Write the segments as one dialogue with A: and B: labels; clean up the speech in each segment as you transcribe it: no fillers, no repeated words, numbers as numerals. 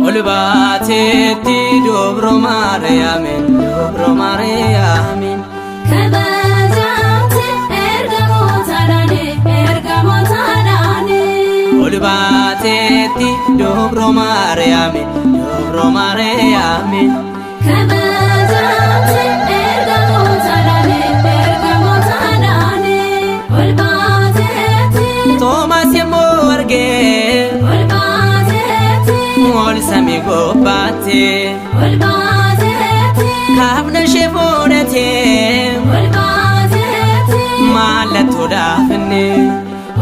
A: Ol baateetti Dubro Maariyaamin, Dubro Maariyaamin.
B: Kabajamte ergamootaadhaani, ergamootaadhaani.
A: Ol baateetti Dubro Maariyaamin, Dubro Maariyaamin.
B: Kabajamte ergamootaadhaani, ergamootaadhaani. Ol baateetti.
A: Toomaas yemmuu argee
B: Ol baateetti.
A: Ol samii gubbaatti
B: Ol baateetti.
A: Kaafna ishee fuudhatee
B: Ol baateetti.
A: Mallattoodhaaf inni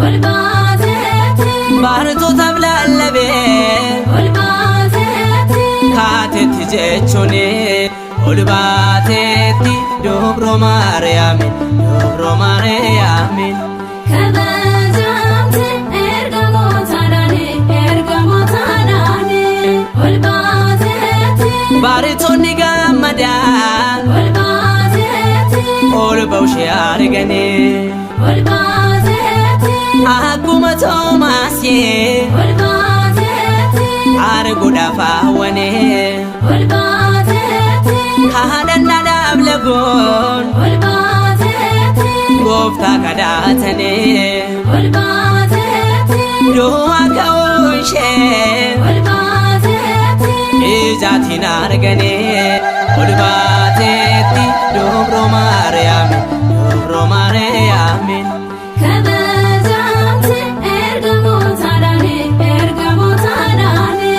B: Ol baateetti.
A: Baartootaaf lallabee
B: Ol baateetti.
A: Kaateetti jechuun ol baateetti Dubro Maariyaamin, Dubro Maariyaamin.
B: Kabajamte ergamootaadhaani, ergamootaadhaani. Ol baateetti.
A: Baartonni gammadaan
B: Ol baateetti.
A: Ol ba'u ishee arganii
B: Ol baateetti.
A: Akkuma Toomaasii
B: Ol baateetti.
A: Arguudhaaf hawwanii
B: Ol baateetti.
A: Kadhannaadhaaf lagoon
B: Ol baateetti.
A: Gooftaa kadhatanii
B: Ol baateetti.
A: Du'a ka'uu ishee
B: Ol baateetti.
A: Ijaatiin arganii ol baateetti Dubro Maariyaamin, Dubro Maariyaamin.
B: Kabajamte ergamootaadhaani, ergamootaadhaani.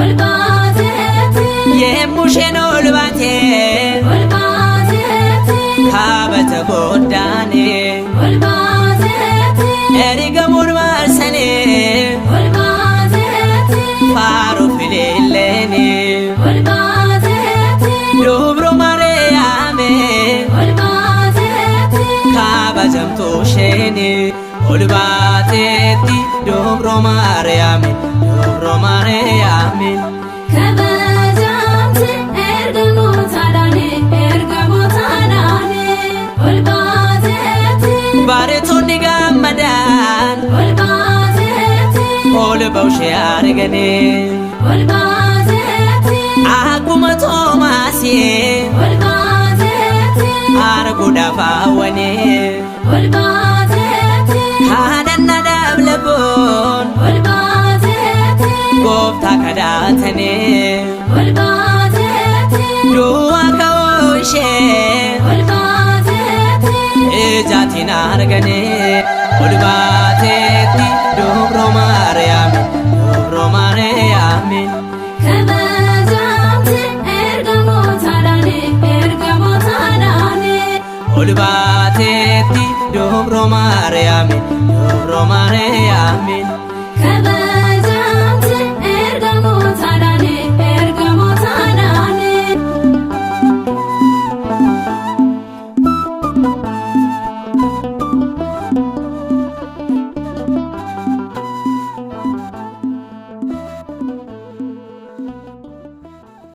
B: Ol baateetti.
A: Yemmuu isheen ol baatee
B: Ol baateetti.
A: Kabaja goddaanii
B: Ol baateetti.
A: Ergamuun marsanii
B: Ol baateetti.
A: Faaruu fileelleenii
B: Ol baateetti.
A: Dubro Maariyaamin
B: Ol baateetti.
A: Kabajamtuu isheenii ol baateetti Dubro Maariyaamin, Dubro Maariyaamin.
B: Kabajamte ergamootaadhaani, ergamootaadhaani. Ol baateetti.
A: Baartonni gammadaan
B: Ol baateetti.
A: Ol ba'u ishee arganii
B: Ol baateetti.
A: Akkuma Toomaasii
B: Ol baateetti.
A: Arguudhaaf hawwanii
B: Ol baateetti.
A: Kadhannaadhaaf lagoon
B: Ol baateetti.
A: Gooftaa kadhatanii
B: Ol baateetti.
A: Du'a ka'uu ishee
B: Ol baateetti.
A: Ijaatiin arganii ol baateetti Dubro Maariyaamin, Dubro Maariyaamin.
B: Kabajamte ergamootaadhaani, ergamootaadhaani.
A: Ol baateetti Dubro Maariyaamin, Dubro Maariyaamin.